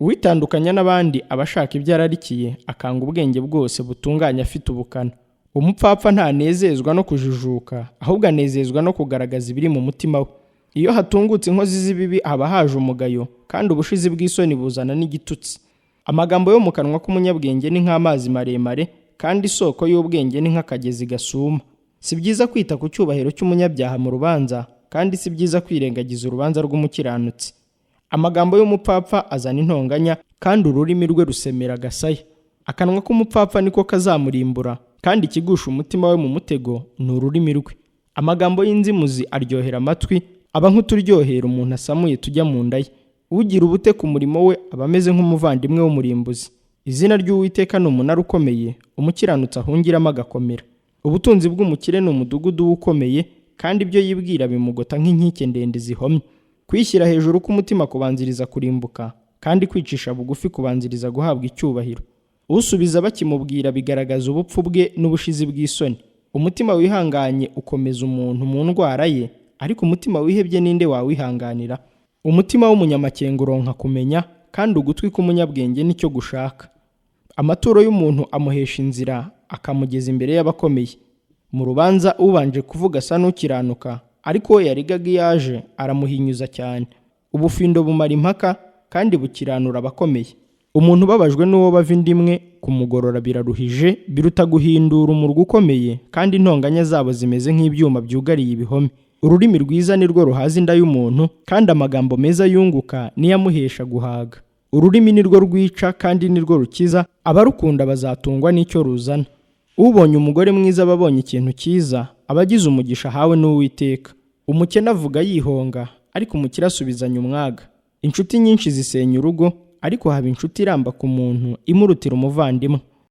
Uwitandukanya n'abandi aba ashaka ibyo ararikiye, akanga ubwenge bwose butunganye afite ubukana. Umupfapfa ntanezezwa no kujijuka, ahubwo anezezwa no kugaragaza ibiri mu mutima we. Iyo hatungutse inkozi z'ibibi haba haje umugayo, kandi ubushizi bw'isoni buzana n'igitutsi. Amagambo yo mu kanwa k'umunyabwenge ni nk'amazi maremare, kandi isoko y'ubwenge ni nk'akagezi gasuma. Si byiza kwita ku cyubahiro cy'umunyabyaha mu rubanza, kandi si byiza kwirengagiza urubanza rw'umukiranutsi. Amagambo y'umupfapfa azana intonganya, kandi ururimi rwe rusemera agasaya. Akanwa k'umupfapfa niko kazamurimbura, kandi ikigusha umutima we mu mutego ni ururimi rwe. Amagambo y'inzimuzi aryohera amatwi, aba nk'uturyohera umuntu asamuye tujya mu nda ye. Ugira ubute ku murimo we aba ameze nk'umuvandimwe w'umurimbuzi. Izina ry'Uwiteka ni umunara ukomeye, umukiranutsi ahungiramo agakomera. Ubutunzi bw'umukire ni umudugudu w'ukomeye, kandi ibyo yibwira bimugota nk'inkike ndende zihomye. Kwishyira hejuru k'umutima kubanziriza kurimbuka, kandi kwicisha bugufi kubanziriza guhabwa icyubahiro. Usubiza bakimubwira bigaragaza ubupfu bwe n'ubushizi bw'isoni. Umutima wihanganye ukomeza umuntu mu ndwara ye, ariko umutima wihebye ninde wawihanganira? Umutima w'umunyamakenga uronka kumenya, kandi ugutwi k'umunyabwenge nicyo gushaka. Amaturo y'umuntu amuhesha inzira, akamugeza imbere y'abakomeye. Mu rubanza ubanje kuvuga asa n'ukiranuka, ariko uwo yaregaga iyo aje aramuhinyuza cyane. Ubufindo bumara impaka, kandi bukiranura abakomeye. Umuntu ubabajwe n'uwo bava inda imwe, kumugorora biraruhije, biruta guhindura umurwa ukomeye, kandi intonganya zabo zimeze nk'ibyuma byugariye ibihome. Ururimi rwiza ni rwo ruhaza inda y'umuntu, kandi amagambo meza yunguka niyo amuhesha guhaga. Ururimi ni rwo rwica kandi ni rwo rukiza, abarukunda bazatungwa n'icyo ruzana. Ubonye umugore mwiza aba abonye ikintu cyiza, aba agize umugisha ahawe n'Uwiteka. Umukene avuga yihonga, ariko umukire asubizanya umwaga. Inshuti nyinshi zisenya urugo, ariko haba inshuti iramba ku muntu imurutira umuvandimwe.